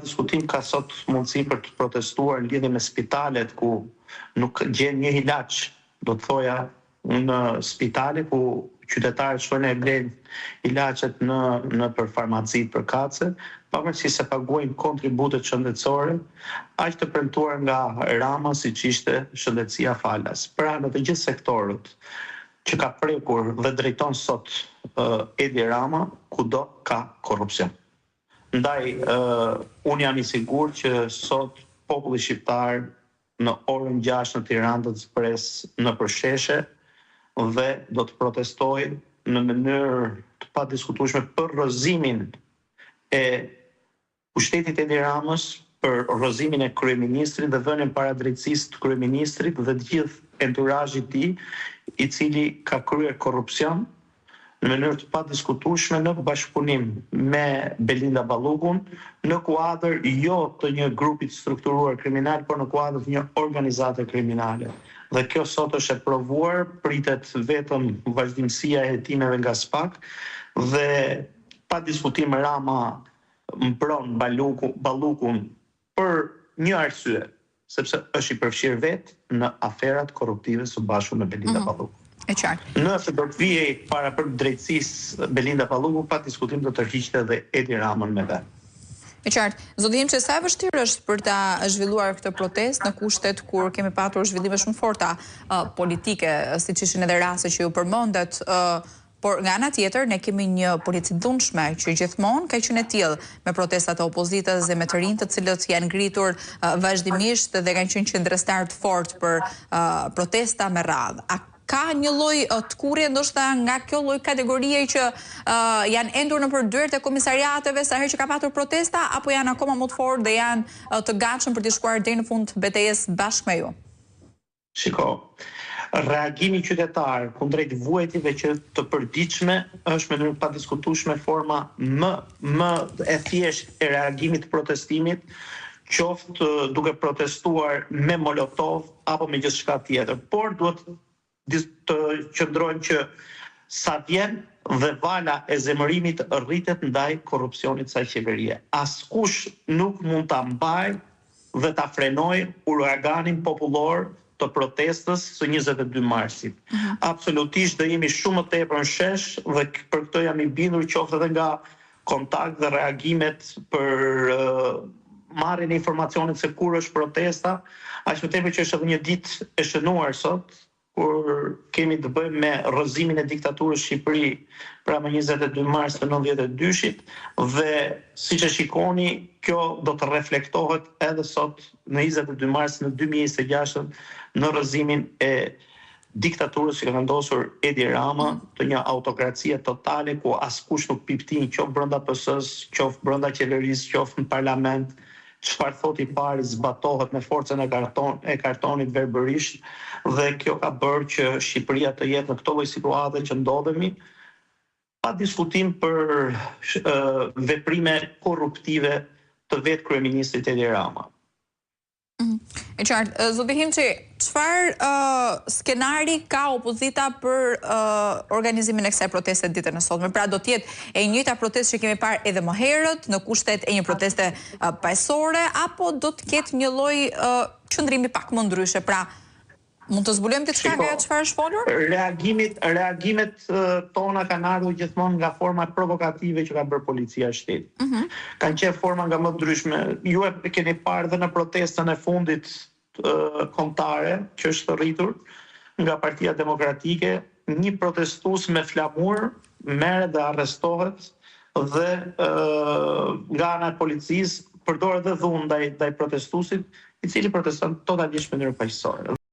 Diskutim ka sot mundësi për të protestuar në lidhje me spitalet ku nuk gjen një ilaç, do të thoja, në spitale ku qytetarët shkojnë e blejnë ilaçet në nëpër farmacitë përkatëse, pavarësisht se paguajnë kontributet shëndetësore, aq të premtuar nga Rama siç ishte shëndetësia falas. Pra në të gjithë sektorët që ka prekur dhe drejton sot Edi Rama, kudo ka korrupsion. Ndaj, unë jam i sigurt që sot populli shqiptar në orën 6 në Tiranë do të zbresë nëpër sheshe dhe do të protestojë në mënyrë të padiskutueshme për rrëzimin e pushtetit Edi Ramës, për rrëzimin e kryeministrit dhe vënien para drejtësisë të kryeministrit dhe të gjithë enturazhit të tij, i cili ka kryer korrupsion në mënyrë të padiskutueshme në bashkëpunim me Belinda Ballukun, në kuadër jo të një grupi të strukturuar kriminal, por në kuadër të një organizate kriminale. Dhe kjo sot është e provuar, pritet vetëm vazhdimësia e hetimeve nga SPAK dhe pa diskutim Rama mbron Ballukun për një arsye, sepse është i përfshirë vetë në aferat korruptive së bashku me Belinda Ballukun. E qartë. Nëse do të vihej para për drejtësisë Belinda Balluku, pa diskutim do tërhiqte dhe Edi Ramën me vete. E qartë. Zoti Himçi, sa e vështirë është për ta zhvilluar këtë protestë në kushtet kur kemi patur zhvillime shumë forta politike, siç ishin edhe rastet që ju përmendët, Por nga ana tjetër ne kemi një polici të dhunshme që gjithmonë ka qenë e tillë me protestat e opozitës dhe me të rinj të cilët janë ngritur vazhdimisht dhe kanë qenë qëndrestarë të fortë për protesta me radhë. A ka një lloj tkurrje ndoshta nga kjo lloj kategorie që janë endur nëpër dyert e komisariateve sa herë që ka patur protesta apo janë akoma më të fortë dhe janë të gatshëm për t'i shkuar deri në fund betejës bashkë me ju? Shiko, reagimi qytetar kundrejt vuajtjeve që të përditshme është në mënyrë të padiskutueshme forma më më e thjeshtë e reagimit të protestimit, qoftë duke protestuar me molotov apo me gjithçka tjetër. Por duhet të qëndrojmë që sa vjen dhe vala e zemërimit rritet ndaj korrupsionit të kësaj qeverie. Askush nuk mund ta mbajë dhe ta frenojë uraganin popullor të protestës së 22 marsit. Absolutisht do jemi shumë më tepër në shesh dhe për këtë jam i bindur qoftë edhe nga kontakt dhe reagimet për marrjen e informacionit se kur është protesta, aq më tepër që është edhe një ditë e shënuar sot, kur kemi të bëjmë me rrëzimin e diktaturës në Shqipëri, pra më 22 mars të 92-shit, dhe siç e shikoni, kjo do të reflektohet edhe sot në 22 mars në 2026 në rrëzimin e diktaturës që ka vendosur Edi Rama, të një autokracie totale ku askush nuk piptin, qoftë brenda PS-së, qoftë brenda qeverisë, qoftë në parlament, çfarë thotë i pari zbatohet me forcën e karton e kartonit verbërisht dhe kjo ka bërë që Shqipëria të jetë në këtë lloj situate që ndodhemi, pa diskutim për veprime korruptive të vetë kryeministrit Edi Rama. E qartë. Zoti Himçi, çfarë skenari ka opozita për organizimin e kësaj proteste ditën e sotme? Pra do të jetë e njëjta protestë që kemi parë edhe më herët në kushtet e një proteste paqësore apo do të ketë një lloj qëndrimi pak më ndryshe? Pra, mund të zbulojmë diçka nga ajo çfarë është folur? Reagimit, reagimet tona kanë ardhur gjithmonë nga forma provokative që ka bërë policia e shtetit. Mm -hmm. Kanë qenë forma nga më të ndryshme. Ju e keni parë dhe në protestën e fundit kombëtare që është thirrur nga Partia Demokratike, një protestues me flamur merret dhe arrestohet dhe nga ana e policisë përdoret dhe dhunë ndaj ndaj protestuesit, i cili proteston totalisht në mënyrë paqësore.